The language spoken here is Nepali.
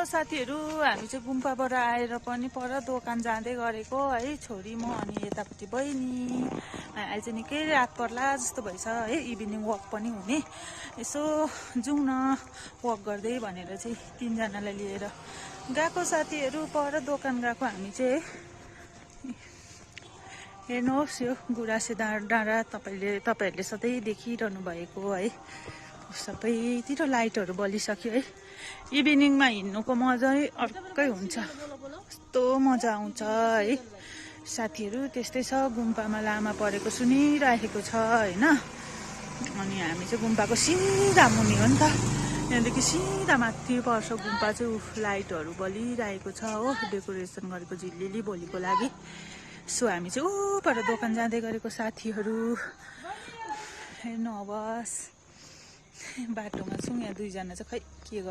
साथीहरू, हामी चाहिँ गुम्पाबाट आएर पनि पर दोकान जाँदै गरेको है, छोरी म अनि यतापट्टि बहिनी। अहिले चाहिँ निकै रात पर्ला जस्तो भएछ है, इभिनिङ वक पनि हुने। यसो जाउँ न वक गर्दै भनेर चाहिँ तीनजनालाई लिएर गएको साथीहरू, पर दोकान गएको हामी चाहिँ है। हेर्नुहोस् यो गुराँसे डाँडा तपाईँहरूले सधैँ देखिरहनु भएको है, सबैतिर लाइटहरू बलिसक्यो है। इभिनिङमा हिँड्नुको मजै अर्कै हुन्छ, कस्तो मजा आउँछ है साथीहरू। त्यस्तै छ, गुम्पामा लामा परेको सुनिराखेको छ होइन। अनि हामी चाहिँ गुम्पाको सिधा मुनि हो नि त, यहाँदेखि सिधा माथि पर्छ गुम्पा चाहिँ। लाइटहरू बलिरहेको छ हो, डेकोरेसन गरेको झिलिली भोलिको लागि। सो हामी चाहिँ ऊपर दोकान जाँदै गरेको साथीहरू, हेर्नु हवस्। बाटोमा छौँ, यहाँ दुईजना चाहिँ खै के